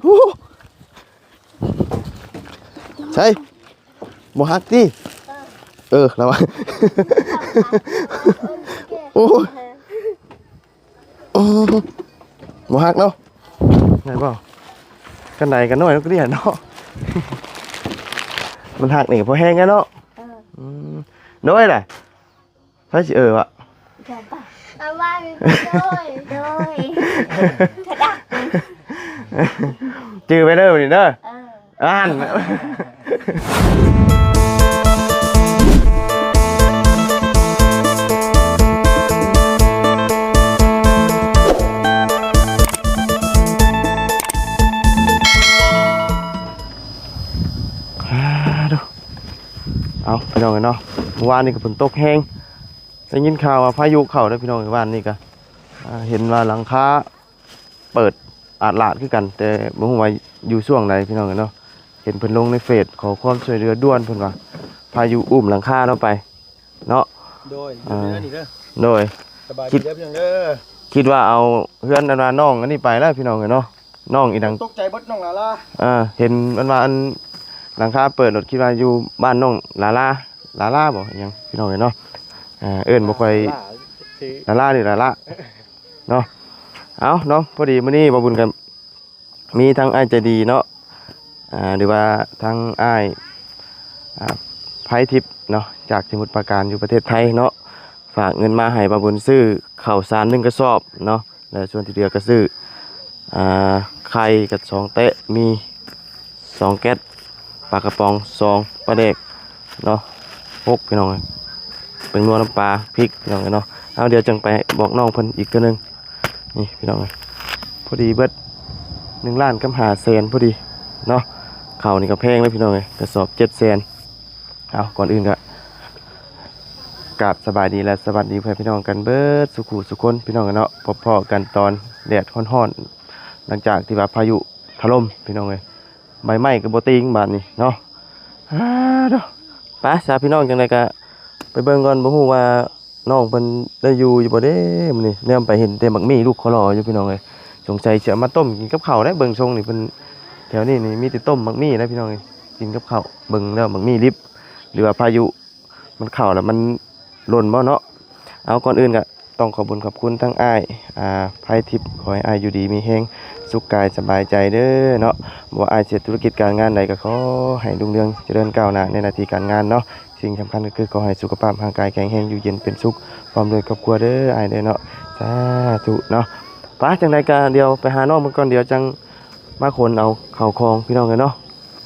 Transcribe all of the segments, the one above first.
ໂອ້ ໃສ ບໍ່ຫັກຕິ? ເອີ ລະວະ ໂອ້ຍ ໂອ້ ບໍ່ຫັກເນາະ ໄດ້ບໍ່? ກັນໄດກັນໜ້ອຍເນາະ ກໍດີເນາະ ມັນຫັກນີ້ກໍພໍແຮງແລ້ວເນາະ ເອີ ອືມ ໂດຍລະ ໃຜຊິເອີວະ? ເອີ ເອົາວ່າ ໂດຍ ໂດຍ ຈື່ໄວ້ເດີນີ້ເດີ ເອີ ອ່ານ ເອົາ ພີ່ນ້ອງເອີຍເນາະ ມື້ວານນີ້ກໍຝົນຕົກແຮງ ໄດ້ຍິນຂ່າວວ່າພາຍຸເຂົ້າເດີພີ່ນ້ອງເອີຍ ວານນີ້ກໍ ອ່າ ເຫັນວ່າຫຼັງຄາເປີດອາດລາດຄືກັນ ແຕ່ບໍ່ຮູ້ວ່າຢູ່ຊ່ວງໃດພີ່ນ້ອງເອີຍເນາະ ເຫັນເພິ່ນລົງໃນເຟສຂໍຄວາມຊ່ວຍເຫຼືອດ່ວນ ເພິ່ນວ່າພາຍຸອຸ້ມຫຼັງຄາເນາະ ໄປເນາະ ໂດຍ ອ່າ ຢູ່ເດີນີ້ເດີ ໂດຍ ສະບາຍດີເດີພີ່ນ້ອງເດີ ຄິດວ່າເອົາເຮືອນອັນວ່ານ້ອງອັນນີ້ໄປແລ້ວພີ່ນ້ອງເອີຍເນາະ ນ້ອງອີ່ຫຍັງ ຕົກໃຈເບິດ ນ້ອງລາລາ ເອີ ເຫັນມັນວ່າອັນຫຼັງຄາເປີດໂລດ ຄິດວ່າຢູ່ບ້ານນ້ອງລາລາ ລາລາບໍ່ ອີ່ຫຍັງພີ່ນ້ອງເອີຍເນາະ ເອີ ເອີ້ນບໍ່ຄ່ອຍ ລາລາ ຊື່ ລາລານີ້ ລາລາເນາະ ເອົາເນາະ ພໍດີມື້ນີ້ບ່າວບຸນກໍມີທັງອ້າຍໃຈດີເນາະ ອ່າ ຫຼືວ່າທັງອ້າຍ ອ່າ ໄພທິບເນາະ ຈາກສະໝຸດປາການ ຢູ່ປະເທດໄທເນາະ ຝາກເງິນມາໃຫ້ບ່າວບຸນຊື້ເຂົ້າສານໜຶ່ງກະສອບເນາະ ແລະ ສ່ວນທີ່ເຫຼືອກໍຊື້ ອ່າ ໄຂ່ກັບສອງແຕະ ມີສອງແກັດ ປາກະປ໋ອງສອງ ປາແດກເນາະ ຫົກ ພີ່ນ້ອງເອີຍ ແປ້ງນົວ ນ້ຳປາ ພິກ ພີ່ນ້ອງເອີຍເນາະ ເອົາ ດຽວຈັ່ງໄປບອກນ້ອງເພິ່ນອີກເທື່ອໜຶ່ງ ນີ້ພີ່ນ້ອງເອີຍ ພໍດີເບິດ ໜຶ່ງລ້ານກັບຫ້າແສນພໍດີເນາະ ເຂົ້ານີ້ກໍແພງເລີຍພີ່ນ້ອງເອີຍ ກະສອບເຈັດແສນ ເອົາ ກ່ອນອື່ນກໍກາບສະບາຍດີ ແລະ ສະຫວັດດີພໍ່ແມ່ພີ່ນ້ອງກັນເບິດສູ່ຜູ້ສູ່ຄົນພີ່ນ້ອງເອີຍເນາະ ພົບພໍ້ກັນຕອນແດດຮ້ອນໆ ຫຼັງຈາກທີ່ວ່າພາຍຸຖະຫຼົ່ມພີ່ນ້ອງເອີຍ ໃບໄມ້ກໍບໍ່ຕີງບາດນີ້ເນາະ ອາ ໂທ້ ໄປຊະພີ່ນ້ອງ ຈັ່ງໃດກໍໄປເບິ່ງກ່ອນ ບໍ່ຮູ້ວ່າ ນ້ອງເພິ່ນໄດ້ຢູ່ຢູ່ບໍ່ເດ້ມື້ນີ້ ແນມໄປເຫັນແຕ່ໝາກໝີ່ລູກຄໍ່ລໍຢູ່ພີ່ນ້ອງເອີຍ ສົງໄສຊິເອົາມາຕົ້ມກິນກັບເຂົ້າໄດ໋ ເບິ່ງຊົງນີ້ເພິ່ນ ແຖວນີ້ນີ້ມີແຕ່ຕົ້ມໝາກໝີ່ນະພີ່ນ້ອງເອີຍ ກິນກັບເຂົ້າ ເບິ່ງແລ້ວໝາກໝີ່ດິບ ຫຼືວ່າພາຍຸມັນເຂົ້າແລ້ວມັນຫຼົ່ນບໍ່ເນາະ ເອົາ ກ່ອນອື່ນກະ ຕ້ອງຂອບບຸນຂອບຄຸນທັງອ້າຍ ອ່າ ໄພທິບ ຂໍໃຫ້ອ້າຍຢູ່ດີມີແຮງ ສຸກກາຍສະບາຍໃຈເດີເນາະ ບໍ່ວ່າອ້າຍຊິເຮັດທຸລະກິດການງານໃດກໍຂໍໃຫ້ຮຸ່ງເຮືອງຈະເລີນກ້າວໜ້າໃນໜ້າທີ່ການງານເນາະ ສິ່ງສຳຄັນກໍຄືຂໍໃຫ້ສຸຂະພາບຮ່າງກາຍແຂງແຮງ ຢູ່ເຢັນເປັນສຸກ ພ້ອມດ້ວຍຄອບຄົວເດີອ້າຍເດີເນາະ ສາທຸເນາະ ໄປ ຈັ່ງໃດກໍດຽວໄປຫານ້ອງເພິ່ນກ່ອນ ດຽວຈັ່ງມາຂົນເອົາເຂົ້າຂອງພີ່ນ້ອງເອີຍເນາະ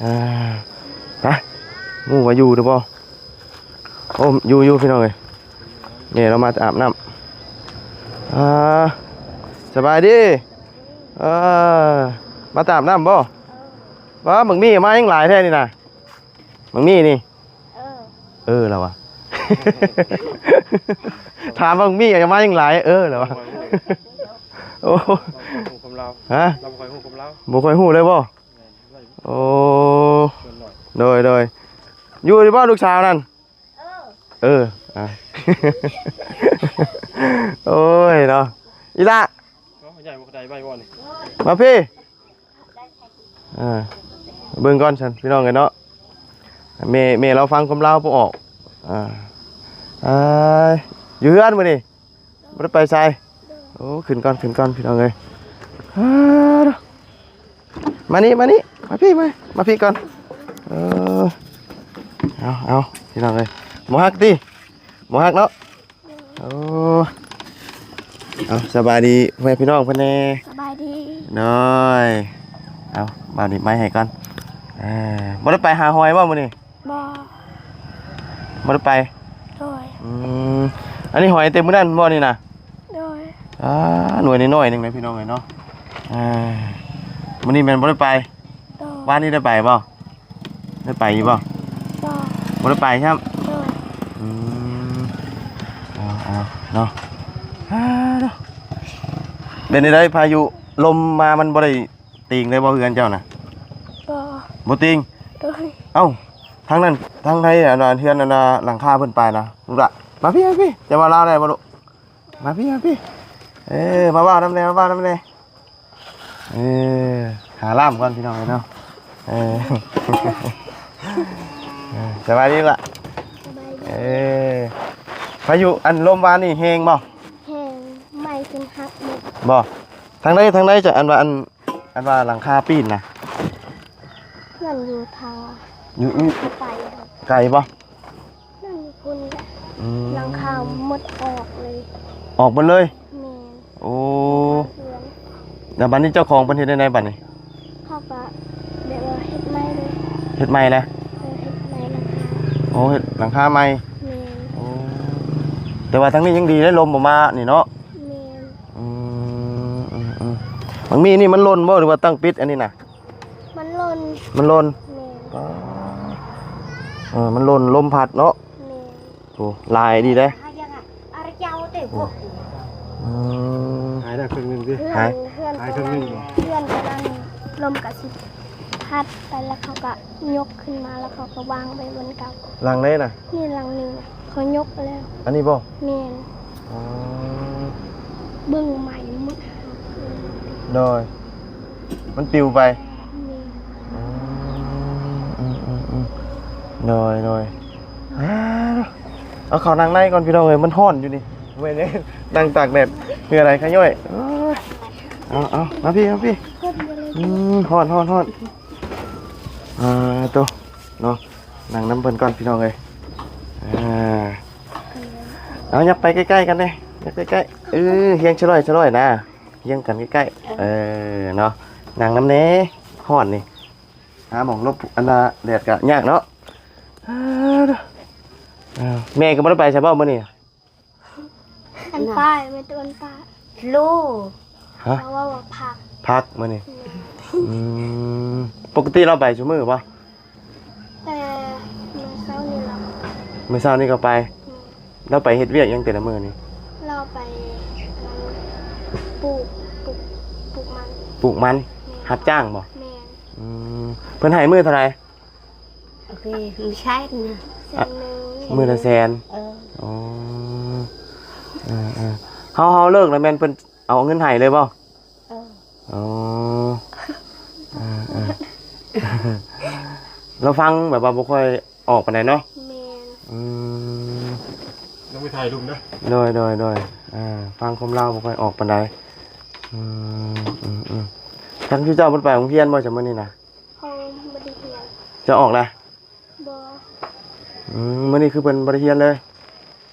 ອ່າ ໄປ ໝູ່ວ່າຢູ່ເດີບໍ່? ໂອ້ ຢູ່ ຢູ່ພີ່ນ້ອງເອີຍ ແມ່ລາວມາແຕ່ອາບນ້ຳ ອ່າ ສະບາຍດີ ເອີ ມາແຕ່ອາບນ້ຳບໍ່? ວ້າ ບັກໝີ່ມາຍັງຫຼາຍແທ້ນີ້ນະ ບັກໝີ່ນີ້ ເອີ ເອີລະວະ ຖາມບັກໝີ່ມາຍັງຫຼາຍ ເອີລະວະ ໂອ້ ເຮົາບໍ່ຄ່ອຍຮູ້ຄວາມລາວ ຮະ ເຮົາບໍ່ຄ່ອຍຮູ້ຄວາມລາວ ບໍ່ຄ່ອຍຮູ້ເລີຍບໍ່? ໂອ້ ໂດຍ ໂດຍ ຢູ່ຢູ່ບໍ່ລູກສາວນັ້ນ? ເອີ ເອີ ອ່າ ໂອ້ຍເນາະ ອີ່ຫຼ້າ ເນາະ ໃຫຍ່ບໍ່ໄດ້ໄວບໍ່ນີ້ ມາພີ້ ອ່າ ເບິ່ງກ່ອນຊັ້ນພີ່ນ້ອງເອີຍເນາະ ແມ່ ແມ່ລາວຟັງຄວາມລາວບໍ່ອອກ ອ່າ ອ່າ ຢູ່ເຮືອນມື້ນີ້ ບໍ່ໄດ້ໄປໃສ ໂອ້ ຂຶ້ນກ່ອນ ຂຶ້ນກ່ອນພີ່ນ້ອງເອີຍ ມານີ້ ມານີ້ ມາພີ້ ມາ ມາພີ້ກ່ອນ ເອີ ເອົາ ເອົາ ພີ່ນ້ອງເອີຍ ບໍ່ຮັກຕິ ບໍ່ຮັກເນາະ ໂອ້ ເອົາ ສະບາຍດີພໍ່ແມ່ພີ່ນ້ອງເພິ່ນແດ່ ສະບາຍດີ ໂດຍ ເອົາ ບ່າວໜີບໄມ້ໃຫ້ກ່ອນ ເອີ ບໍ່ໄດ້ໄປຫາຫອຍບໍ່ມື້ນີ້? ບໍ່ ບໍ່ໄດ້ໄປ ໂດຍ ອືມ ອັນນີ້ຫອຍແຕ່ມື້ນັ້ນບໍ່ນີ້ນະ? ໂດຍ ອ່າ ໜ່ວຍນ້ອຍໆໜຶ່ງນະພີ່ນ້ອງເອີຍເນາະ ອ່າ ມື້ນີ້ແມ່ນບໍ່ໄດ້ໄປ ໂດຍ ວານນີ້ໄດ້ໄປບໍ່? ໄດ້ໄປຢູ່ບໍ່? ບໍ່ ບໍ່ໄດ້ໄປຊ້ຳ ໂດຍ ອືມ ເອົາໆເນາະ ອ່າ ເນາະ ເປັນໃດ ພາຍຸລົມມາມັນບໍ່ໄດ້ ຕີງໄດ້ບໍ່ເຮືອນເຈົ້ານະ? ບໍ່ ບໍ່ຕີງ ໂດຍ ເອົ້າ ທາງນັ້ນ ທາງໃນ ອັນ ເຮືອນ ອັນ ຫຼັງຄາເພິ່ນໄປນະ ລູກຫຼ້າ ມາພີ້ ມາພີ້ ເຈົ້າເວົ້າລາວໄດ້ບໍ່ລູກ? ມາພີ້ ມາພີ້ ເອີ ມາເວົ້ານຳແດ່ ມາເວົ້ານຳແດ່ ເອີ ຫາລ້າມກ່ອນພີ່ນ້ອງເອີຍເນາະ. ເອີ ເອີ ສະບາຍດີລະ. ສະບາຍດີ. ເອີ ພາຍຸອັນລົມວານນີ້ແຮງບໍ່? ແຮງ ໄມ້ຈົນຫັກໝົດ. ບໍ່? ທາງໃດ ທາງໃດຈະ ອັນວ່າ ອັນ ອັນວ່າຫຼັງຄາປີ້ນນະ? ເພື່ອນຢູ່ທາງ ຢູ່ ຢູ່ ໄກ ໄກບໍ່? ນັ້ນພຸ້ນແຫຼະ. ອືມ ຫຼັງຄາໝົດອອກເລີຍ. ອອກໝົດເລີຍ? ແມ່ນ. ໂອ້ ແລ້ວບາດນີ້ເຈົ້າຂອງເພິ່ນເຮັດແນວໃດບາດນີ້? ເຂົາກໍແບບວ່າເຮັດໃໝ່ເລີຍ. ເຮັດໃໝ່ແລ້ວ? ເອີ ເຮັດໃໝ່ຫຼັງຄາ. ໂອ້ ເຮັດຫຼັງຄາໃໝ່. ແມ່ນ. ໂອ້ ແຕ່ວ່າທາງນີ້ຍັງດີເດ້ ລົມບໍ່ມານີ້ເນາະ. ແມ່ນ. ອືມ ອືມ ອືມ ບັກມີນີ້ມັນຫຼົ່ນບໍ່ ຫຼືວ່າຕັ້ງປິດອັນນີ້ນະ? ມັນຫຼົ່ນ. ມັນຫຼົ່ນ. ແມ່ນ. ອໍ ເອີ ມັນຫຼົ່ນ ລົມພັດເນາະ. ແມ່ນ. ໂອ້ ຫຼາຍດີເດ້. ອືມ ຫາຍໄດ້ເຄິ່ງໜຶ່ງຕິ? ຫາຍ ເພື່ອນ ຫາຍເຄິ່ງໜຶ່ງບໍ່? ເພື່ອນຕອນນັ້ນລົມກະຊິພັດໄປ ແລ້ວເຂົາກະຍົກຂຶ້ນມາ ແລ້ວເຂົາກະວາງໄວ້ບ່ອນເກົ່າ. ຫຼັງໃດນະ? ນີ້ຫຼັງນີ້ນະ ເຂົາຍົກແລ້ວ. ອັນນີ້ບໍ່? ແມ່ນ. ອໍ ເບິ່ງໃໝ່ໝົດ. ໂດຍ ມັນປິວໄປ. ແມ່ນ. ອືມ ອືມ ອືມ ອືມ ໂດຍ ໂດຍ. ອາ ເອົາເຂົ້ານັ່ງໃນກ່ອນພີ່ນ້ອງເອີຍ ມັນຮ້ອນຢູ່ນີ້. ແມ່ນ ນັ່ງຕາກແດດ ເຫື່ອໄຫຼຂະຍ້ອຍ. ເອີຍ ເອົາ ເອົາ ມາພີ່ ມາພີ່. ອືມ ຮ້ອນ ຮ້ອນ ຮ້ອນ. ອ່າ ໂຕ ເນາະ ນັ່ງນຳເພິ່ນກ່ອນພີ່ນ້ອງເອີຍ. ອ່າ ເອົາ ຍັບໄປໃກ້ໆກັນແດ່ ຍັບໃກ້ໆ. ເອີ ຮຽງຊະລ່ອຍຊະລ່ອຍນະ ຮຽງກັນໃກ້ໆ. ເອີ ເນາະ ນັ່ງນຳແດ່ ຮ້ອນນີ້. ຫາໝ່ອງຫຼົບ ອັນນ່າ ແດດກະຍາກເນາະ. ອ່າ ແມ່ກໍບໍ່ໄດ້ໄປໃສບໍ່ມື້ນີ້? ອັນປ້າ ແມ່ນແຕ່ອັນປ້າ ໂລ ຮະ? ເຂົາເວົ້າວ່າພັກ ພັກມື້ນີ້. ອືມ ອືມ ປົກກະຕິລາວໄປຊຸມື້ບໍ່? ແຕ່ມື້ເຊົ້ານີ້ລາວ ມື້ເຊົ້ານີ້ກໍໄປ. ອືມ ລາວໄປເຮັດວຽກຫຍັງແຕ່ລະມື້ນີ້? ລາວໄປ ອັນ ປູກ ປູກ ປູກມັນ. ປູກມັນ. ແມ່ນ. ຮັບຈ້າງບໍ່? ແມ່ນ. ອືມ ເພິ່ນໃຫ້ມື້ເທົ່າໃດ? ໂອເຄ ມື້ຊາຍນະ ແສນໜຶ່ງ. ມື້ລະແສນ. ເອີ ອໍ ເອີໆ ເຮົາ ເຮົາເລີກແລ້ວແມ່ນເພິ່ນເອົາເງິນໃຫ້ເລີຍບໍ່? ເອີ ອໍ ເອີໆ ລາວຟັງແບບວ່າບໍ່ຄ່ອຍອອກປານໃດເນາະ. ແມ່ນ. ອືມ ຍັງໄປຖ່າຍຮູບເດີ. ໂດຍ ໂດຍ ໂດຍ ອ່າ ຟັງຄວາມລາວບໍ່ຄ່ອຍອອກປານໃດ. ອືມ ອືມໆ ທາງເຈົ້າບໍ່ໄປໂຮງຮຽນບໍ່ ຈະມື້ນີ້ນະ? ເຮົາບໍ່ໄດ້ຮຽນ. ເຈົ້າອອກລະ? ບໍ່. ອືມ ມື້ນີ້ຄືເພິ່ນບໍ່ໄດ້ຮຽນເລີຍ?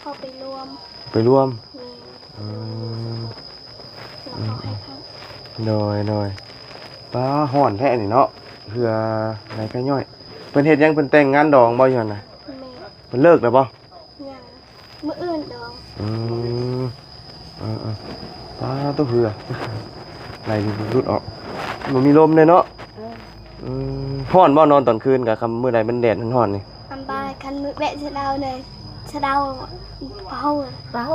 ເຂົາໄປລວມ. ໄປລວມ. ແມ່ນ. ອືມ ແລ້ວເຂົາໃຫ້ພັກ. ໂດຍ ໂດຍ. ປ້າ ຮ້ອນແທ້ນີ້ເນາະ ເຫື່ອໄຫຼຂະຍ້ອຍ. ເພິ່ນເຮັດຫຍັງ ເພິ່ນແຕ່ງງານດອງບໍ່ຢູ່ຫັ້ນນະ? ແມ່ນ. ເພິ່ນເລີກແລ້ວບໍ່? ຍັງ ມື້ອື່ນດອງ. ອືມ ເອີໆ ປ້າ ໂຕເຫື່ອ ໄຫຼຫຼຸດອອກ ບໍ່ມີລົມເດ້ເນາະ. ເອີ ອືມ ຮ້ອນບໍ່ ນອນຕອນຄືນກະ ຄັນມື້ໃດມັນແດດຮ້ອນໆນີ້? ສຳບາຍ ຄັນມື້ແວະສະເດົາເລີຍ ສະເດົາ ປະໂຫ ປະໂຫ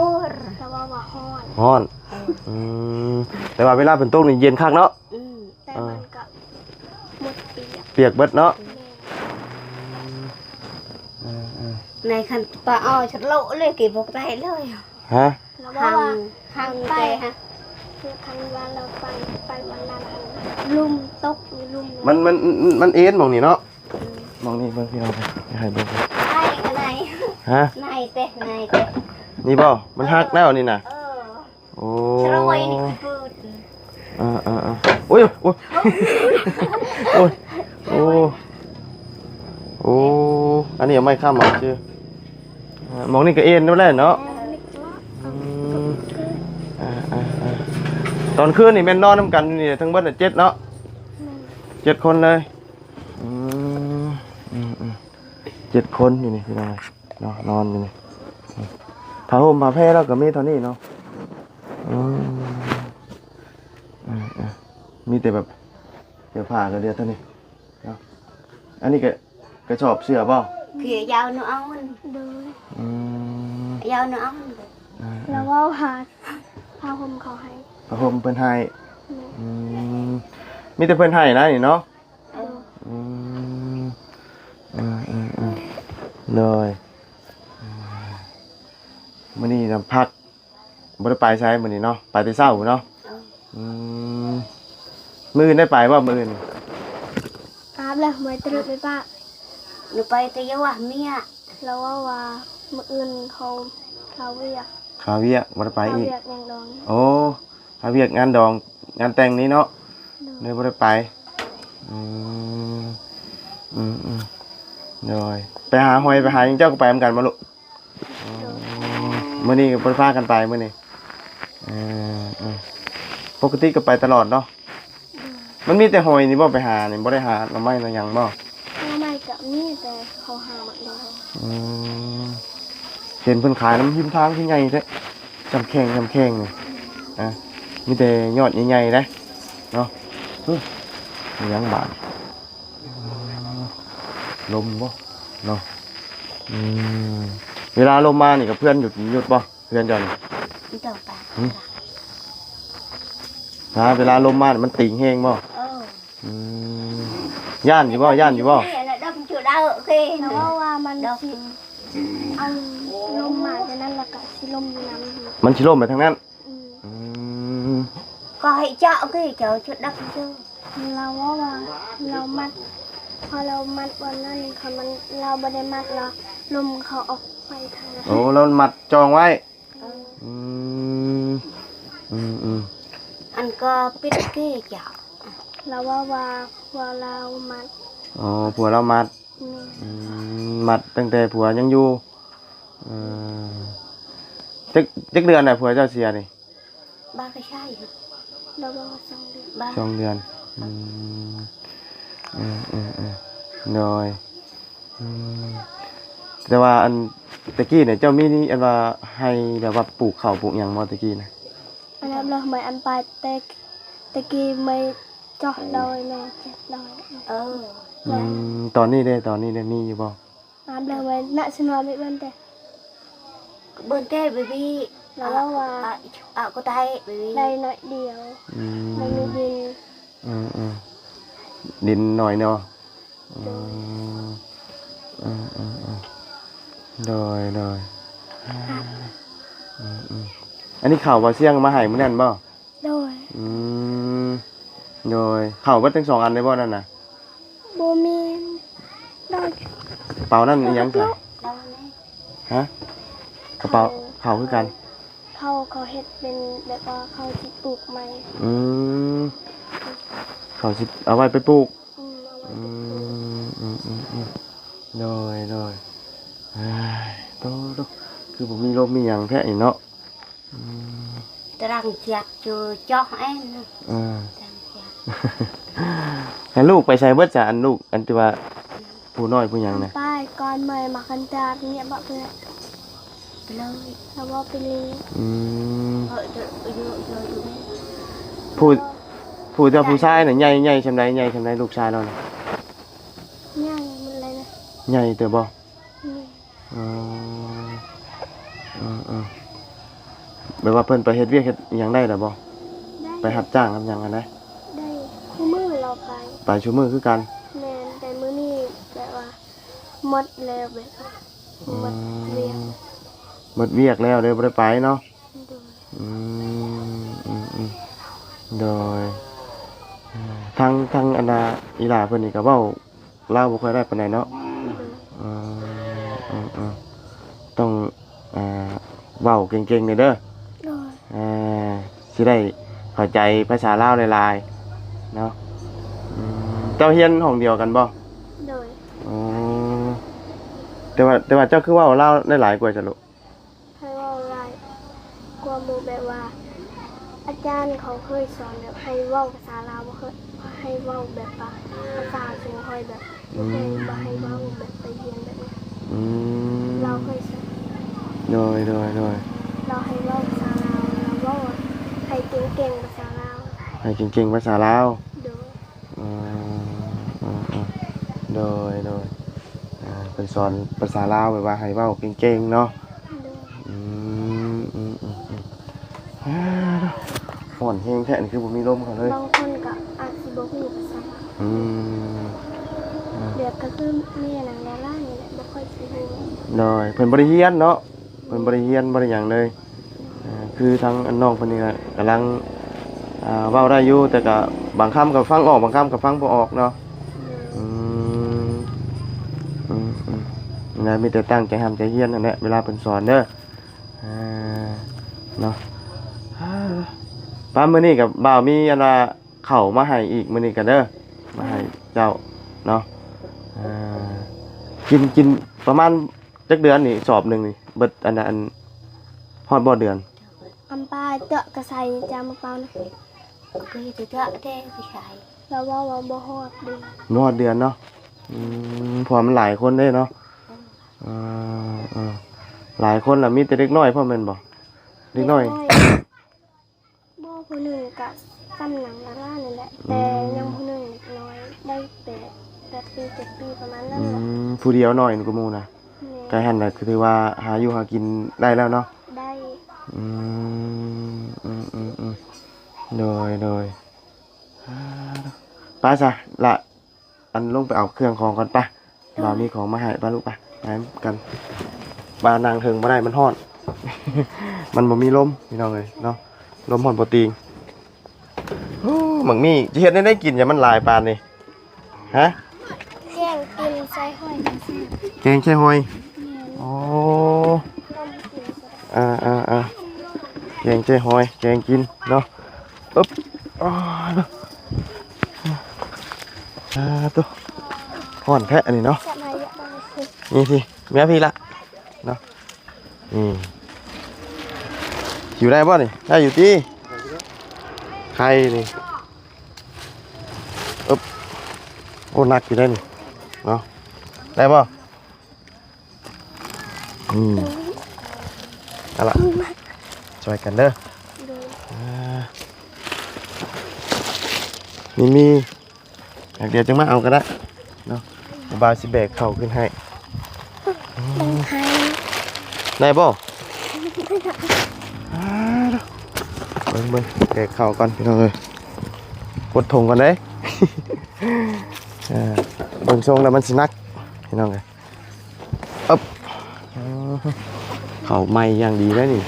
ແຕ່ວ່າ ວ່າຮ້ອນ ຮ້ອນ. ເອີ ອືມ ແຕ່ວ່າເວລາຝົນຕົກນີ້ເຢັນຄັກເນາະ. ອືມ ແຕ່ມັນກໍໝົດປຽກ ປຽກເບິດເນາະ. ແມ່ນ. ເອີໆ ໃນຄັນປະເອົາສະໂລເລີຍ ເກັບບໍ່ໄດ້ເລີຍ. ຮະ? ລາວວ່າ ຄັນ ຄັນໄປ ໄປຫາ ຄືຄັນວ່າລາວໄປ ໄປວັນນັ້ນ ລຸ່ມຕົກ ລຸ່ມ ມັນ ມັນ ມັນເອັນໝ່ອງນີ້ເນາະ. ອືມ ໝ່ອງນີ້ເບິ່ງພີ່ນ້ອງ ໃຫ້ເບິ່ງ ໄອ້ ອັນໃດ ຮະ? ໃນເຕະ ໃນເຕະ ນີ້ບໍ່? ມັນຫັກແລ້ວນີ້ນະ. ເອີ. ໂອ້ ສະລອຍນີ້ຄືປືນ. ອ່າໆໆ ໂອ້ຍ ໂອ້ຍ ໂອ້ຍ ໂອ້ ໂອ້ ອັນນີ້ເອົາໄມ້ຄ້ຳເອົາຊື່. ອ່າ ໝ່ອງນີ້ກໍເອັນໄດ້ແລ້ວເນາະ. ເອີ ອືມ ອ່າໆໆ ຕອນຄືນນີ້ແມ່ນນອນນຳກັນຢູ່ນີ້ທັງເບິດເຈັດເນາະ. ແມ່ນ ເຈັດຄົນເລີຍ. ອືມ ອືມໆ ເຈັດຄົນຢູ່ນີ້ພີ່ນ້ອງເນາະ ນອນຢູ່ນີ້. ຜ້າຫົ່ມຜ້າແພລາວກໍມີເທົ່ານີ້ເນາະ. ອືມ ເອີໆ ມີແຕ່ແບບເສື້ອຜ້າກໍເຫຼືອເທົ່ານີ້ເນາະ. ອັນນີ້ກໍກະສອບເສື້ອບໍ່? ເສື້ອຍາວໜວນ. ໂດຍ. ອືມ ຍາວໜວນ. ເອີໆ ລາວເວົ້າຫາຜ້າຫົ່ມເຂົາໃຫ້ ຜ້າຫົ່ມເພິ່ນໃຫ້. ແມ່ນ. ອືມ ມີແຕ່ເພິ່ນໃຫ້ນະນີ້ເນາະ. ໂດຍ. ອືມ ເອີໆ ໂດຍ. ມື້ນີ້ນະພັກ ບໍ່ໄດ້ໄປໃສມື້ນີ້ເນາະ ໄປແຕ່ເຊົ້າເນາະ. ເອີ ອືມ ມື້ອື່ນໄດ້ໄປບໍ່? ມື້ອື່ນ ອາບແລ້ວ ບໍ່ໄດ້ໄປປະ ໜູໄປແຕ່ຢາກວະເມຍ ລາວເວົ້າວ່າມື້ອື່ນເຂົາ ເຂົາວຽກ ເຂົາວຽກ ບໍ່ໄດ້ໄປອີກ ເຂົາວຽກງານດອງ ໂອ້ ເຂົາວຽກງານດອງ ງານແຕ່ງນີ້ເນາະ ໂດຍ ເລີຍບໍ່ໄດ້ໄປ ອືມ ອືມໆ ໂດຍ ໄປຫາຫອຍ ໄປຫາຫຍັງ ເຈົ້າກໍໄປນຳກັນບໍ່ລູກ? ອໍ ມື້ນີ້ກໍບໍ່ໄດ້ພາກັນໄປມື້ນີ້ ເອີ ເອີ ປົກກະຕິກໍໄປຕະຫຼອດເນາະ ມັນມີແຕ່ຫອຍນີ້ບໍ່ໄປຫານີ້ ບໍ່ໄດ້ຫາໜໍ່ໄມ້ໜໍ່ຫຍັງບໍ່? ໜໍ່ໄມ້ກໍມີ ແຕ່ເຂົາຫາໝົດແລ້ວ ອືມ ເຫັນເພິ່ນຂາຍນຳຮິມທາງຄືໃຫຍ່ແທ້ ຊ່ຳແຂ້ງ ຊ່ຳແຂ້ງນີ້ ອາ ມີແຕ່ຍອດໃຫຍ່ໆເດ້ເນາະ ເອີ ມີຫຍັງບາດ ລົມບໍ່ເນາະ ອືມ ເວລາລົມມານີ້ກໍເພື່ອນຢຸດ ຢຸດບໍ່ ເພື່ອນເຈົ້ານີ້? ບໍ່ຕ້ອງໄປ ຫື? ຫາ ເວລາລົມມານີ້ມັນຕີງແຮງບໍ່? ເອີ ອືມ ຢ້ານຢູ່ບໍ່? ຢ້ານຢູ່ບໍ່? ເພາະວ່າມັນຊິເອົາລົມມາແຕ່ນັ້ນ ແລ້ວກໍຊິລົມຢູ່ນຳ ມັນຊິລົມໄປທາງນັ້ນ ອືມ ອືມ ກໍໃຫ້ເຈາະຄືເຈົ້າຈຸດດັບຢູ່ ລາວເວົ້າວ່າລາວມັດ ເພາະລາວມັດບ່ອນນັ້ນ ຄັນມັນ ລາວບໍ່ໄດ້ມັດລະ ລົມເຂົາອອກໄປທາງນັ້ນ ໂອ້ ລາວມັດຈອງໄວ້ ເອີ ອືມ ອືມໆ ອັນກໍປິດເກເຈົ້າ ລາວເວົ້າວ່າຜົວລາວມັດ ອໍ ຜົວລາວມັດ ແມ່ນ ອືມ ມັດຕັ້ງແຕ່ຜົວຍັງຢູ່ ເອີ ຈັກ ຈັກເດືອນແລ້ວຜົວເຈົ້າເສຍນີ້? ບໍ່ກໍໃຊ້ ລາວເວົ້າວ່າສອງເດືອນ ສອງເດືອນ ອືມ ອືມໆໆ ໂດຍ ອືມ ແຕ່ວ່າອັນແຕ່ກີ້ນີ້ເຈົ້າມີອັນວ່າໄຮ່ແບບວ່າປູກເຂົ້າປູກຫຍັງບໍ່ແຕ່ກີ້ນະ? ອັນນັ້ນລະ ໄມ້ອັນປາຍແຕ່ ແຕ່ກີ້ໄມ້ເຈາະດອຍ ໄມ້ເຈັດດອຍ ເອີ ອືມ ຕອນນີ້ເດ້ ຕອນນີ້ເດ້ ມີຢູ່ບໍ່? ອາບແລ້ວໄວ້ນະ ຊິນອນໄປເບິ່ງແຕ່ ເບິ່ງແຕ່ເບບີ ລາວເວົ້າວ່າ ອາ ອາ ອາກໍໄດ້ເບບີ ໄດ້ໜ້ອຍດຽວ ອືມ ມັນມີດິນ ອືມໆ ດິນໜ້ອຍເນາະ ໂດຍ ອືມ ອືມໆ ໂດຍ ໂດຍ ອືມໆ ອັນນີ້ເຂົ້າບໍ່ ຊຽງມາໃຫ້ມື້ນັ້ນບໍ່? ໂດຍ ອືມ ໂດຍ ເຂົ້າເບິດທັງສອງອັນເລີຍບໍ່ນັ້ນນະ? ບໍ່ແມ່ນ ໂດຍ ກະເປົານັ້ນອີ່ຫຍັງຊະ? ຮະ? ກະເປົາ ເຂົ້າຄືກັນ ເຂົາ ເຂົາເຮັດເປັນແບບວ່າເຂົາຊິປູກໃໝ່ ອືມ ເຂົາຊິເອົາໄວ້ໄປປູກ ອືມ ເອົາໄວ້ ອືມ ອືມໆ ໂດຍ ໂດຍ ໂຕ ຄືບໍ່ມີລົມມີຫຍັງແທ້ນີ້ເນາະ. ອືມ ຕະລັງຈັກຢູ່ຈອກເອງ ເອີ ຕະລັງຈັກ ແລ້ວລູກໄປໃສເບິດຊະ? ອັນລູກ ອັນທີ່ວ່າຜູ້ນ້ອຍຜູ້ຫຍັງນະ ໄປກ່ອນເມື່ອຍມາຄັນຕາເມຍບອກເພິ່ນ ໄປເລີຍ ລາວເວົ້າໄປເລີຍ ອືມ ເອີ ຢູ່ ຢູ່ ຢູ່ ຜູ້ ຜູ້ເຈົ້າຜູ້ຊາຍນະ ໃຫຍ່ ໃຫຍ່ສ່ຳໃດ? ໃຫຍ່ສ່ຳໃດລູກຊາຍລາວນະ? ໃຫຍ່ໝົດເລີຍນະ ໃຫຍ່ເຕີບບໍ່? ອືມ ເອີ ເອີ ແບບວ່າເພິ່ນໄປເຮັດວຽກເຮັດຫຍັງໄດ້ລະບໍ່? ໄດ້ ໄປຮັບຈ້າງຮັບຫຍັງຫັ້ນນະ? ໄດ້ ຄູ່ມື້ລາວໄປ ໄປຊຸມື້ຄືກັນ ແມ່ນ ແຕ່ມື້ນີ້ແບບວ່າໝົດແລ້ວ ແບບວ່າ ອືມ ໝົດວຽກ ໝົດວຽກແລ້ວເລີຍບໍ່ໄດ້ໄປເນາະ ໂດຍ ອືມ ອືມ ອືມ ໂດຍ ເອີ ທາງ ທາງອັນນ່າ ອີຫຼ້າເພິ່ນນີ້ກໍເວົ້າລາວບໍ່ຄ່ອຍໄດ້ປານໃດເນາະ ໂດຍ ເອີ ເອີ ເອີ ຕ້ອງ ອ່າ ເວົ້າເກັ່ງໆແດ່ເດີ ໂດຍ ອ່າ ຊິໄດ້ເຂົ້າໃຈພາສາລາວຫຼາຍໆເນາະ ອືມ ເຈົ້າຮຽນຫ້ອງດຽວກັນບໍ່? ໂດຍ ອໍ ແຕ່ວ່າ ແຕ່ວ່າເຈົ້າຄືເວົ້າລາວໄດ້ຫຼາຍກວ່າຊະລູກ? ໃຫ້ເວົ້າຫຼາຍກວ່າໝູ່ ແບບວ່າອາຈານເຂົາເຄີຍສອນແບບໃຫ້ເວົ້າພາສາລາວ ບໍ່ເຄີຍໃຫ້ເວົ້າແບບວ່າພາສາສູງ ຄ່ອຍແບບ ອືມ ບໍ່ໃຫ້ເວົ້າແບບໄປຮຽນແບບນີ້ ອືມ ລາວເຄີຍສອນ ໂດຍ ໂດຍ ໂດຍ ລາວໃຫ້ເວົ້າພາສາລາວ ລາວເວົ້າໃຫ້ເກັ່ງໆພາສາລາວ ໃຫ້ເກັ່ງໆພາສາລາວ ໂດຍ ອືມ ອືມ ອືມ ໂດຍ ໂດຍ ອ່າ ເພິ່ນສອນພາສາລາວແບບວ່າໃຫ້ເວົ້າເກັ່ງໆເນາະ ໂດຍ ອືມ ອືມ ອືມ ອືມ ອ່າ ຮ້ອນແຮງແທ້ ນີ້ຄືບໍ່ມີລົມເຂົ້າເລີຍ ບາງຄົນກໍອາດຊິບໍ່ຮູ້ພາສາ ອືມ ອືມ ແບບກໍຄືແມ່ນາງດາລານີ້ແຫຼະ ບໍ່ຄ່ອຍຊິຮູ້ ໂດຍ ເພິ່ນບໍ່ໄດ້ຮຽນເນາະ ເພິ່ນບໍ່ໄດ້ຮຽນ ບໍ່ໄດ້ຫຍັງເລີຍ ອ່າ ຄືທາງອັນນ້ອງເພິ່ນນີ້ກໍກຳລັງ ອ່າ ເວົ້າໄດ້ຢູ່ ແຕ່ກະບາງຄຳກໍຟັງອອກ ບາງຄຳກໍຟັງບໍ່ອອກເນາະ. ອືມ ອືມໆ ນະ ມີແຕ່ຕັ້ງໃຈຮ່ຳໃຈຮຽນຫັ້ນແຫຼະ ເວລາເພິ່ນສອນເດີ ອ່າ ເນາະ. ປ້າ ມື້ນີ້ກໍບ່າວມີອັນວ່າເຂົ້າມາໃຫ້ອີກ ມື້ນີ້ກໍເດີ ມາໃຫ້ເຈົ້າເນາະ. ອ່າ ກິນ ກິນປະມານຈັກເດືອນນີ້ ສອບໜຶ່ງນີ້ ເບິດອັນ ອັນ ຮອດບໍ່ເດືອນ? ອຳປາເຕາະກະໃສ່ຈາມະເປົານະ ກໍເຮັດເຕາະແຕ່ໄປຂາຍ. ລາວເວົ້າວ່າບໍ່ຮອດເດືອນ ບໍ່ຮອດເດືອນເນາະ. ອືມ ເພາະວ່າມັນຫຼາຍຄົນເດ້ເນາະ. ເອີ ເອີ ຫຼາຍຄົນລະ ມີແຕ່ເດັກນ້ອຍພ້ອມແມ່ນບໍ່? ເດັກນ້ອຍ ເດັກນ້ອຍ ບໍ່ ຜູ້ໜຶ່ງກະສ່ຳໜັງລາລານີ້ແຫຼະ ອືມ ແຕ່ຍັງຜູ້ໜຶ່ງເດັກນ້ອຍ ໄດ້ແປດ ແປດປີ ເຈັດປີ ປະມານນັ້ນແຫຼະ. ອືມ ຜູ້ດຽວນ້ອຍກວ່າໝູ່ນະ. ແມ່ນ ໃກ້ຫັ້ນນະ ຄືຖືວ່າຫາຢູ່ຫາກິນໄດ້ແລ້ວເນາະ. ໄດ້ ອືມ ອືມໆ ໂດຍ ໂດຍ. ອ່າ ໄປຊະລະ ອັນ ລົງໄປເອົາເຄື່ອງຂອງກ່ອນປະ. ໂດຍ ບ່າວມີຂອງມາໃຫ້ປະລູກປະ ໄປກັນ. ວ່ານັ່ງເທິງບໍ່ໄດ້ ມັນຮ້ອນ ມັນບໍ່ມີລົມ ພີ່ນ້ອງເອີຍເນາະ ລົມຮ້ອນບໍ່ຕີງ. ໂອ້ ໝາກມີ້ ຈະເຮັດແນວໃດກິນ ຢ່າມັນຫຼາຍປານນີ້ ຮະ? ແກງກິນໃສ່ຫອຍ ແກງໃສ່ຫອຍ. ແມ່ນ ໂອ້ ອືມ ແກງໃສ່ຫອຍ ແກງກິນເນາະ. ອຶບ ອາ ໂຕ ຮ້ອນແທ້ອັນນີ້ເນາະ. ນີ້ຊິ ເມືອພີ້ລະເນາະ. ນີ້ ຢູ່ໄດ້ບໍ່ນີ້? ໄດ້ຢູ່ຕິ ໄຂ່ນີ້. ອຶບ ໂອ້ ໜັກຢູ່ໄດ໋ນີ້ເນາະ. ໄດ້ບໍ່? ອືມ ເອົາລະ ຊ່ວຍກັນເດີ. ໂດຍ ອ່າ ມີ ມີ ດຽວຈຶ່ງມາເອົາກໍໄດ້ເນາະ. ບ່າວຊິແບກເຂົ້າຂຶ້ນໃຫ້. ອືມ ໄດ້ບໍ່? ອ່າ ເບິ່ງໆ ແບກເຂົ້າກ່ອນ ພີ່ນ້ອງເອີຍ. ກົດຖົງກ່ອນເດ້. ອ່າ ເບິ່ງຊົງແລ້ວມັນຊິໜັກ ພີ່ນ້ອງເອີຍ. ອຶບ ເຂົ້າໃໝ່ຢ່າງດີເດ້ນີ້.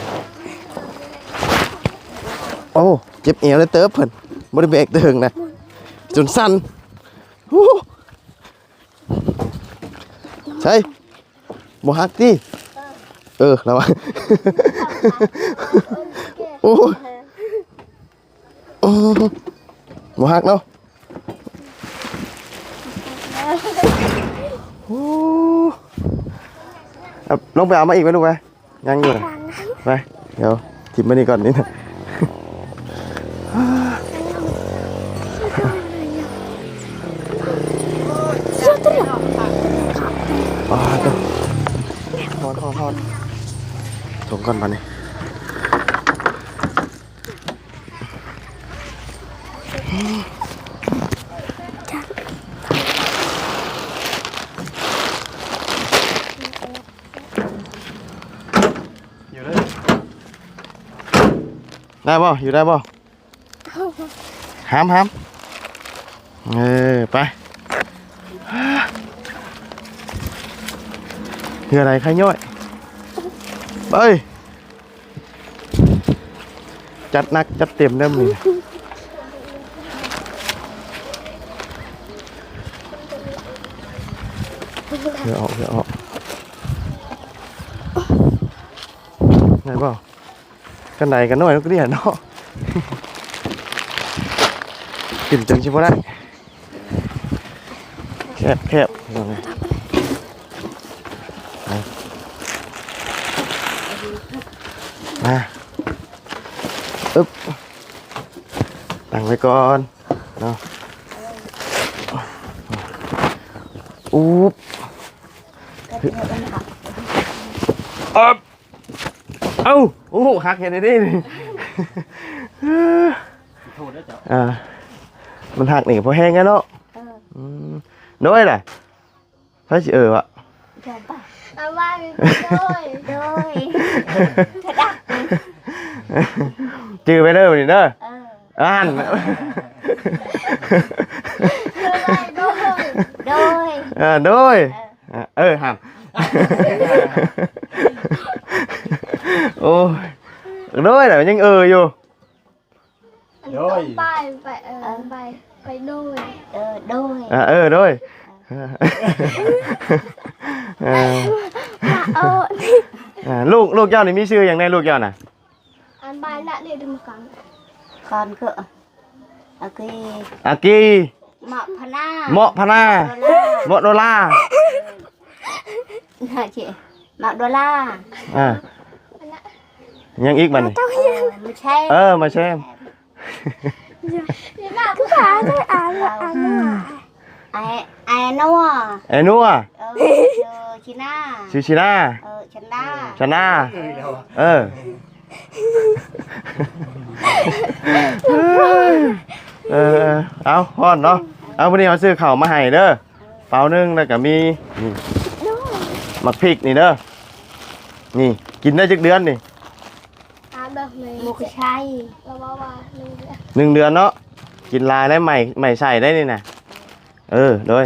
ໂອ້ ເຈັບແອວໄດ້ເຕີບເພິ່ນ ບໍ່ໄດ້ແບກແຕ່ເທິງນະ ຈົນສັ່ນ. ໂອ້ ໃສ ບໍ່ຫັກຕິ? ເອີ ລະວ່າ ໂອ້ຍ ໂອ້ ບໍ່ຫັກເນາະ. ໂອ້ ເອົາ ລົງໄປເອົາມາອີກໄວ້ລູກໄວ້ ຍັງຢູ່ນະ. ໄປ ດຽວຖິ້ມໄວ້ນີ້ກ່ອນນີ້ນະ. ອ້າ ໂຕ ຮ້ອນໆໆ ຖົງກ່ອນບາດນີ້. ຢູ່ເລີຍ ໄດ້ບໍ່? ຢູ່ໄດ້ບໍ່? ຫາມ ຫາມ ເອີ ໄປ. ເຮືອໃດໄຄຍ້ອຍ ໄປ. ຈັດໜັກຈັດເຕັມເດີມື້ນີ້. ເຮືອອອກ ເຮືອອອກ ໄດ້ບໍ່? ກັນໃດກັນໜ້ອຍ ກະເດຍເນາະ ຂຶ້ນຈົນຊິບໍ່ໄດ້. ແຄບໆ ພີ່ນ້ອງເອີຍ ມາ ອຶບ ຕັ້ງໄວ້ກ່ອນເນາະ. ອຸບ ອຶບ ເອົ້າ ໂອ້ ຫັກເຮັດໄດ້ເດ້ນີ້. ອ່າ ມັນຫັກນີ້ພໍແຮງແລ້ວເນາະ. ເອີ ອືມ ໂດຍລະ ໃຜຊິເອີວະ? ເອີ ໄປ ເອົາວ່າ ໂດຍ ໂດຍ ກະດັກ ຈື່ໄວ້ເດີມື້ນີ້ເດີ. ເອີ ອ່ານ ໂດຍ ໂດຍ ເອີ ໂດຍ ເອີ ເອີ ຫັ້ນ ໂອ້ຍ ໂດຍລະ ຍັງເອີຢູ່. ໂດຍ ໄປ ໄປ ເອີ ໄປ ໄປໂດຍ ເອີ ໂດຍ ອ່າ ເອີ ໂດຍ ເອີ ອ່າ ລູກ ລູກເຈົ້ານີ້ມີຊື່ຫຍັງແດ່ ລູກເຈົ້ານະ? ອັນບາຍນະເດດມະກັນ ຄອນເກີ ອາກີ ອາກີ ເມາະພະນາ ເມາະພະນາ ໂດລາ ເມາະໂດລາ ນະເຈ ເມາະໂດລາ ອ່າ ຫຍັງອີກບັດນີ້? ເອີ ມາແຊມ ເອີ ມາແຊມ ຄືພາໄດ້ອ່ານລະອ່ານ ໄອ ໄອນົວ ໄອນົວ ເອີ ຊື່ຊີນາ ຊື່ຊີນາ ເອີ ຊັນດາ ຊັນດາ ເອີ ເອີ ເອີ ເອົາ ຮ້ອນເນາະ ເອົາ ມື້ນີ້ເຮົາຊື້ເຂົ້າມາໃຫ້ເດີ ເປົາໜຶ່ງ ແລ້ວກໍມີ ນີ້ ໝາກພິກນີ້ເດີ ນີ້ ກິນໄດ້ຈັກເດືອນນີ້? ອາ ແບບນີ້ ໝູກໄຊ ລາວເວົ້າວ່າໜຶ່ງເດືອນ ໜຶ່ງເດືອນເນາະ ກິນຫຼາຍໄດ້ ໄໝ້ ໄໝ້ໄສ້ໄດ້ນີ້ນະ ເອີ ໂດຍ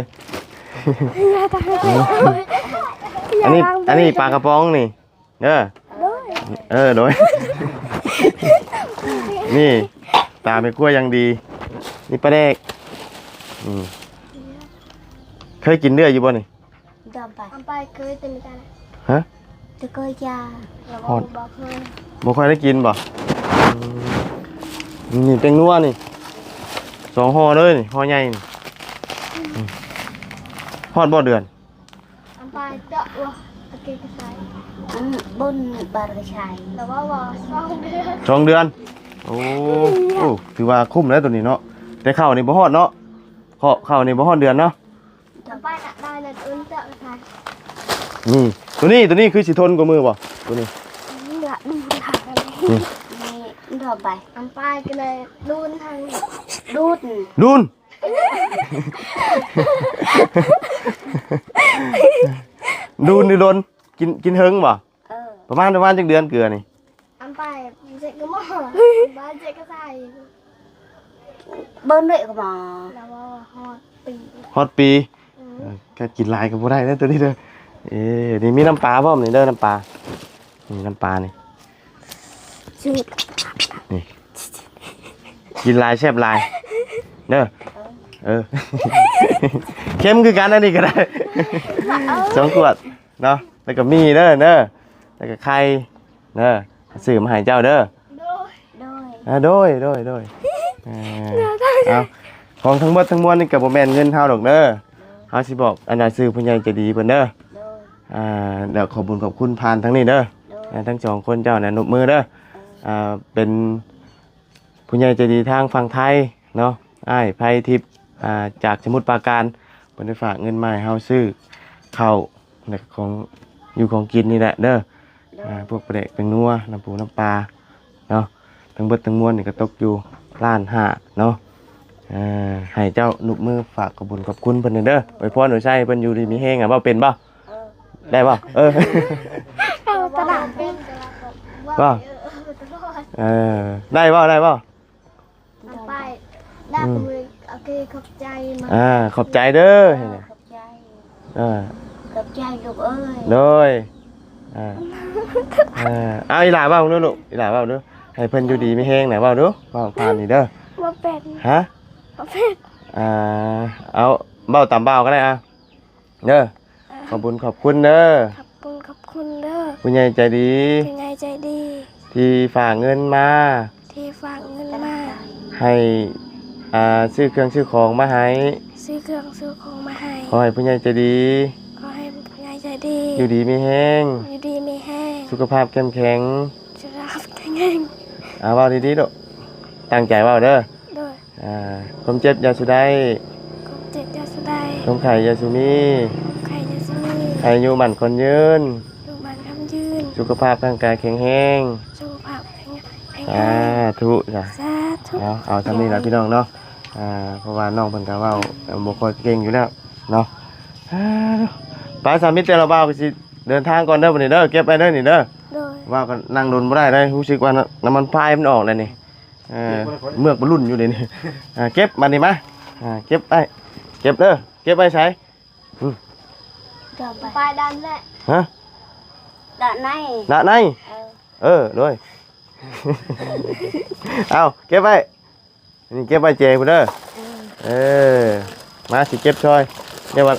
ອັນນີ້ ອັນນີ້ປາກະປ໋ອງນີ້ເດີ ໂດຍ ເອີ ໂດຍ ນີ້ ຕາແມ່ຄົວຢ່າງດີ ນີ້ປາແດກ ອືມ ເຄີຍກິນເລື້ອຍຢູ່ບໍ່ນີ້? ດອມໄປ ດອມໄປເຄີຍແຕ່ມີແຕ່ ຮະ? ແຕ່ເຄີຍຈາ ຮອດ ບໍ່ເຄີຍ ບໍ່ຄ່ອຍໄດ້ກິນບໍ່? ອືມ ນີ້ແປ້ງນົວນີ້ ສອງຫໍ່ເລີຍນີ້ ຫໍ່ໃຫຍ່ນີ້ ອືມ ຮອດບໍ່ເດືອນ? ດອມໄປເຈາະວ່າ ອາເກກະໄຊ ອືມ ບົນບາດກະໄຊ ແລ້ວວ່າ ວ່າສອງເດືອນ ສອງເດືອນ ໂອ້ ໂອ້ ຖືວ່າຄຸ້ມແລ້ວໂຕນີ້ເນາະ ແຕ່ເຂົ້ານີ້ບໍ່ຮອດເນາະ ເຂົ້າ ເຂົ້ານີ້ບໍ່ຮອດເດືອນເນາະ. ດອມໄປນະ ໄດ້ແລ້ວ ໂດນເຕະໄປ ນີ້ ໂຕນີ້ ໂຕນີ້ຄືຊິທົນກວ່າມືບໍ່? ໂຕນີ້ ນີ້ລະ ດູນທາງນີ້ ນີ້ ນີ້ ດອມໄປ ດອມໄປກໍເລີຍດູນທາງນີ້ ດູນ ດູນ ດູນນີ້ດົນ ກິນ ກິນເຫິງບໍ່? ເອີ ປະມານ ປະມານຈັກເດືອນເກືອນີ້? ອັນໄປເຈັດກະໝໍ້ ອັນໄປເຈັດກະໄຊ ເບິ່ງເດ້ກະໝໍ້ ແລ້ວວ່າຮອດປີ ຮອດປີ ອືມ ເອີ ກະກິນຫຼາຍກະບໍ່ໄດ້ເດີໂຕນີ້ເດີ ເອີ ນີ້ມີນ້ຳປາພ້ອມນີ້ເດີ ນ້ຳປາ ນີ້ນ້ຳປານີ້ ນີ້ ກິນຫຼາຍແຊບຫຼາຍເດີ ເອີ ເອີ ເຄັມຄືກັນ ອັນນີ້ກະໄດ້ ສອງຂວດ ເນາະ ແລ້ວກໍໝີ່ເດີ ເດີ ແລ້ວກໍໄຂ່ເດີ ຊື້ມາໃຫ້ເຈົ້າເດີ ໂດຍ ໂດຍ ອ່າ ໂດຍ ໂດຍ ໂດຍ ເອີ ເອົາ ຂອງທັງໝົດທັງມວນນີ້ກໍບໍ່ແມ່ນເງິນເຮົາດອກເດີ ເຮົາຊິບອກອັນນ່າຊື່ຜູ້ໃຫຍ່ໃຈດີເພິ່ນເດີ ໂດຍ ອ່າ ແລ້ວຂອບບຸນຂອບຄຸນຜ່ານທາງນີ້ເດີ ໂດຍ ອ່າ ທັງສອງຄົນເຈົ້ານະ ນົບມືເດີ ໂດຍ ອ່າ ເປັນ ຜູ້ໃຫຍ່ໃຈດີທາງຝັ່ງໄທເນາະ ອ້າຍໄພທິບ ອ່າ ຈາກສະໝຸດປາການ ເພິ່ນໄດ້ຝາກເງິນມາໃຫ້ເຮົາຊື້ເຂົ້າ ແລະ ຂອງຢູ່ຂອງກິນນີ້ແຫຼະເດີ ໂດຍ ອ່າ ພວກປາແດກແປ້ງນົວ ນ້ຳປູນ້ຳປາເນາະ ທັງເບິດທັງມວນນີ້ກໍຕົກຢູ່ລ້ານຫ້າເນາະ ເອີ ໃຫ້ເຈົ້ານຸບມືຝາກຂອບບຸນຂອບຄຸນເພິ່ນແດ່ເດີ ອວຍພອນອວຍໄຊໃຫ້ເພິ່ນຢູ່ດີມີແຮງ ອາ ເວົ້າເປັນບໍ່? ເອີ ໄດ້ບໍ່? ເອີ ເອີ ຕະຫຼາດ ບໍ່ ເອີ ເອີ ຕະຫຼອດ ເອີ ໄດ້ບໍ່? ໄດ້ບໍ່? ໄປ ອືມ ໂອເຄ ຂອບໃຈມາກ ອ່າ ຂອບໃຈເດີ ເອີ ຂອບໃຈ ເອີ ຂອບໃຈລູກເອີຍ ໂດຍ ອ່າ ເອີ ເອົາ ອີຫຼ້າເວົ້າດູລູກ ອີຫຼ້າເວົ້າດູ ໃຫ້ເພິ່ນຢູ່ດີມີແຮງນະ ເວົ້າດູ ເວົ້າຜ່ານນີ້ເດີ ບໍ່ເປັນ ຮະ ບໍ່ເປັນ ອ່າ ເອົາ ເວົ້າຕາມບ່າວກໍໄດ້ ອ່າ ເດີ ຂອບບຸນຂອບຄຸນເດີ ຂອບບຸນຂອບຄຸນເດີ ຜູ້ໃຫຍ່ໃຈດີ ຜູ້ໃຫຍ່ໃຈດີ ທີ່ຝາກເງິນມາ ທີ່ຝາກເງິນມາ ໃຫ້ ອ່າ ຊື້ເຄື່ອງຊື້ຂອງມາໃຫ້ ຊື້ເຄື່ອງຊື້ຂອງມາໃຫ້ ຂໍໃຫ້ຜູ້ໃຫຍ່ໃຈດີ ຂໍໃຫ້ຜູ້ໃຫຍ່ໃຈດີ ຢູ່ດີມີແຮງ ຢູ່ດີມີແຮງ ສຸຂະພາບເຂັ້ມແຂງ ສຸຂະພາບເຂັ້ມແຂງ ອ່າ ເວົ້າດີໆລູກ ຕັ້ງໃຈເວົ້າເດີ ໂດຍ ອ່າ ຄວາມເຈັບຢ່າສູ່ໄດ້ ຄວາມເຈັບຢ່າສູ່ໄດ້ ຄວາມໄຂ້ຢ່າສູ່ມີ ຄວາມໄຂ້ຢ່າສູ່ມີ ໃຫ້ອາຍຸໝັ້ນຂວັນຍືນ ອາຍຸໝັ້ນຂວັນຍືນ ສຸຂະພາບຮ່າງກາຍແຂງແຮງ ສຸຂະພາບແຂງແຮງ ສາທຸ ສາທຸ ເອົາ ເອົາຊ່ຳນີ້ລະພີ່ນ້ອງເນາະ ອ່າ ເພາະວ່ານ້ອງເພິ່ນກະເວົ້າບໍ່ຄ່ອຍເກັ່ງຢູ່ແລ້ວເນາະ ອ່າ ໄປ ສາມີແຕ່ລະບ່າວກະຊິເດີນທາງກ່ອນເດີ ບັດນີ້ເດີ ເກັບໄວ້ເດີນີ້ເດີ ໂດຍ ວ່າກະນັ່ງດົນບໍ່ໄດ້ເດ້ ຮູ້ສຶກວ່ານ້ຳມັນພາຍມັນອອກແລ້ວນີ້ ເອີ ເມືອກບໍ່ລຸ້ນຢູ່ເດນີ້ ອ່າ ເກັບມານີ້ມາ ອ່າ ເກັບໄວ້ ເກັບເດີ ເກັບໄວ້ໃສ? ອືມ ໄປດ້ານແລະ ຮະ ດ້ານໃນ ດ້ານໃນ ເອີ ເອີ ໂດຍ ເອົາ ເກັບໄວ້ ອັນນີ້ເກັບໄວ້ແຈງພຸ້ນເດີ. ເອີ ເອີ ມາຊິເກັບຊ່ອຍ. ດຽວວ່າ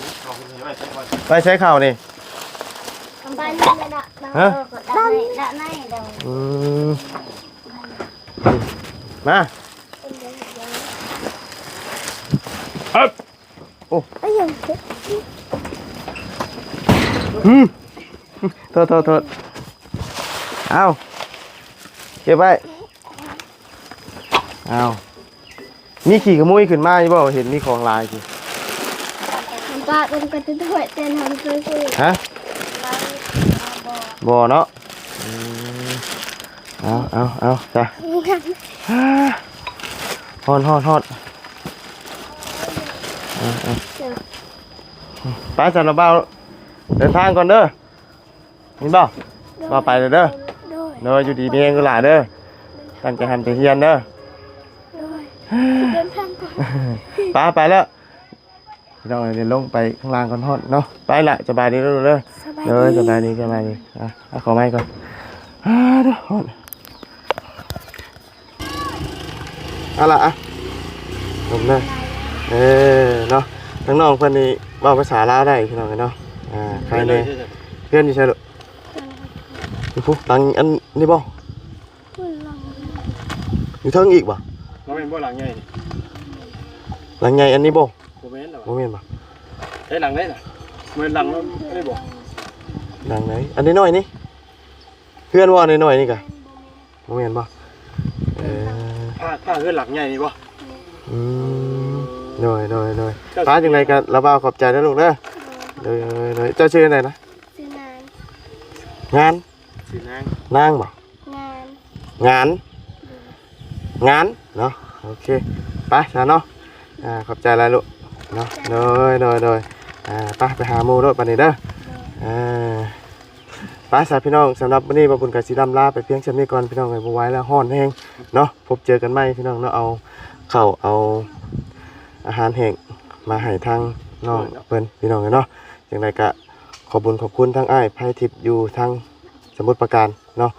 ໄວ້ໃສ່ເຂົ້ານີ້ ບ້ານນີ້ແຫຼະເນາະ. ຮະ? ເອີ ກໍດ້ານໃນ ດ້ານໃນດອກ. ອືມ ມາ ເອີ ໂອ້ ອືມ ໂທດ ໂທດ ໂທດ. ເອົາ ເກັບໄວ້. ເອົາ ມີຂີ້ຂະໂມຍຂຶ້ນມາຢູ່ບໍ່? ເຫັນມີຂອງຫຼາຍຊິ ປາເປັນກະຕິດຫວຍແຕ່ນຳຄື ຮະ? ບໍ່ເນາະ. ອືມ ເອົາ ເອົາ ເອົາ ຈ້ະ. ຮ້ອນ ຮ້ອນ ຮ້ອນ. ເອົາ ເອົາ ໄປຊັ້ນລະບ່າວ ເດີນທາງກ່ອນເດີ. ເຫັນບໍ່? ໂດຍ ວ່າໄປເດີ. ໂດຍ ໂດຍ ຢູ່ດີມີແຮງຫຼາຍເດີ. ຕັ້ງໃຈຮ່ຳໃຈຮຽນເດີ. ໂດຍ ເດີນທາງກ່ອນ ໄປ ໄປແລ້ວ. ພີ່ນ້ອງເອີຍ ເດີນລົງໄປຂ້າງລ່າງກ່ອນ ຮ້ອນເນາະ. ໄປລະ ສະບາຍດີເດີ. ສະບາຍດີ ໂດຍ ສະບາຍດີ ສະບາຍດີ. ອ່ະ ເອົາເຂົ້າໄມ້ກ່ອນ. ອ່າ ເດີ ຮ້ອນ. ເອົາລະ ອ່ະ ລົງເດີ. ເອີ ເນາະ ທາງນ້ອງເພິ່ນນີ້ເວົ້າພາສາລາວໄດ້ ພີ່ນ້ອງເອີຍເນາະ. ອ່າ ໃຄແນ່. ເຮືອນຢູ່ໃສລູກ? ຢູ່ພຸ້ນ ຫຼັງອັນນີ້ບໍ່? ຢູ່ເທິງອີກບໍ່? ບໍ່ແມ່ນບໍ່ ຫຼັງໃຫຍ່ນີ້? ຫຼັງໃຫຍ່ອັນນີ້ບໍ່? ບໍ່ແມ່ນດອກ. ບໍ່ແມ່ນບໍ່? ໃຊ້ຫຼັງໃດນະ? ບໍ່ແມ່ນຫຼັງນັ້ນ ອັນນີ້ບໍ່? ຫຼັງໃດ? ອັນນ້ອຍໆນີ້? ເຮືອນບໍ່ ອັນນ້ອຍໆນີ້ກະ? ບໍ່ແມ່ນບໍ່? ເອີ ຖ້າ ຖ້າເຮືອນຫຼັງໃຫຍ່ນີ້ບໍ່? ອືມ ໂດຍ ໂດຍ ໂດຍ. ປ້າ ຈັ່ງໃດກະລະບ່າວຂອບໃຈເດີລູກເດີ. ໂດຍ ໂດຍ ໂດຍ. ເຈົ້າຊື່ຈັ່ງໃດນະ? ຊື່ນາງ. ງານ? ຊື່ນາງ. ນາງບໍ່? ງານ. ງານ? ໂດຍ ງານເນາະ. ໂອເຄ ໄປຊະເນາະ. ອ່າ ຂອບໃຈຫຼາຍລູກເນາະ. ໂດຍ ໂດຍ ໂດຍ. ອ່າ ໄປ ໄປຫາໝູ່ໂລດບັດນີ້ເດີ. ໂດຍ ອ່າ ໄປຊະພີ່ນ້ອງ ສຳລັບມື້ນີ້ ບ່າວບຸນກະຊິລ່ຳລາໄປພຽງສ່ຳນີ້ກ່ອນ ພີ່ນ້ອງເອີຍ. ບໍ່ໄຫວແລ້ວ ຮ້ອນແຮງເນາະ. ພົບເຈີກັນໃໝ່ ພີ່ນ້ອງເນາະ. ເອົາເຂົ້າເອົາອາຫານແຫ້ງມາໃຫ້ທາງນ້ອງເພິ່ນ ພີ່ນ້ອງເອີຍເນາະ. ຈັ່ງໃດກະຂອບບຸນຂອບຄຸນທາງອ້າຍໄພທິບ ຢູ່ທາງສະໝຸດປາການເນາະ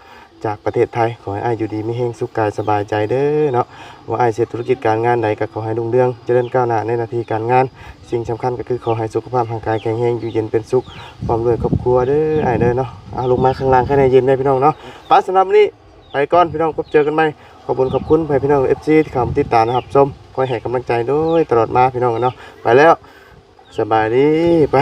ຈາກປະເທດໄທ. ຂໍໃຫ້ອ້າຍຢູ່ດີມີແຮງ ສຸກກາຍສະບາຍໃຈເດີເນາະ. ວ່າອ້າຍເຮັດທຸລະກິດການງານໃດ ກະຂໍໃຫ້ຮຸ່ງເຮືອງ ຈະເລີນກ້າວໜ້າໃນໜ້າທີ່ການງານ. ສິ່ງສຳຄັນກະຄືຂໍໃຫ້ສຸຂະພາບຮ່າງກາຍແຂງແຮງ ຢູ່ເຢັນເປັນສຸກ ພ້ອມດ້ວຍຄອບຄົວເດີ ອ້າຍເດີເນາະ. ອາ ລົງມາຂ້າງລ່າງ ໃຄແນ່ເຢັນເດ້ພີ່ນ້ອງເນາະ. ໄປ ສຳລັບມື້ນີ້ໄປກ່ອນພີ່ນ້ອງ ພົບເຈີກັນໃໝ່. ຂອບບຸນຂອບຄຸນໃຫ້ພີ່ນ້ອງ ເອັຟຊີ ທີ່ເຂົ້າມາຕິດຕາມ ແລະ ຮັບຊົມ ຄອຍໃຫ້ກຳລັງໃຈໂດຍຕະຫຼອດມາ ພີ່ນ້ອງເນາະ. ໄປແລ້ວ ສະບາຍດີ ໄປ.